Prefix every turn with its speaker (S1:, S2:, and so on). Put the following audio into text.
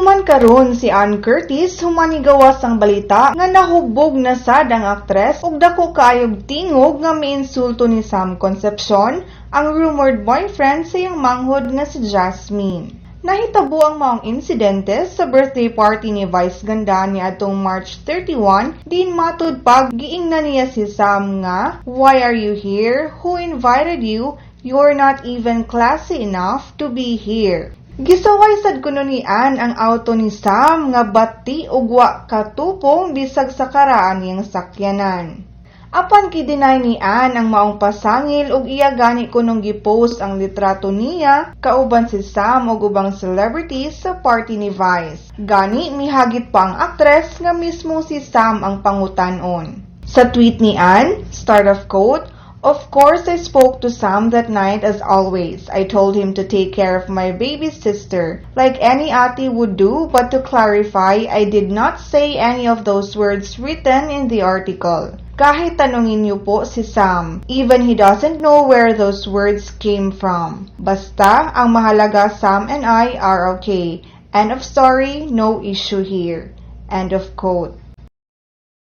S1: Nagtuman karon si Ann Curtis human nigawas ang balita nga nahubog na sad ang aktres ug dako kaayog tingog nga miinsulto ni Sam Concepcion, ang rumored boyfriend sa iyang manghod nga si Jasmine. Nahitabo ang maong insidente sa birthday party ni Vice Ganda niadtong March 31, diin matud pa giingnan niya si Sam nga, "Why are you here? Who invited you? You're not even classy enough to be here." Gisaway sad kuno ni Ann ang auto ni Sam nga bati ug wa katupong bisag sa karaan niyang sakyanan. Apan gi-deny ni Ann ang maong pasangil ug iya gani kunong gipost ang litrato niya kauban si Sam ug ubang celebrities sa party ni Vice. Gani mihagit pa ang aktres nga mismo si Sam ang pangutan-on. Sa tweet ni Ann, start of quote, "Of course I spoke to Sam that night as always. I told him to take care of my baby sister, like any ate would do, but to clarify, I did not say any of those words written in the article. Kahit tanungin niyo po si Sam, even he doesn't know where those words came from. Basta, ang mahalaga, Sam and I are okay. End of story, no issue here." End of quote.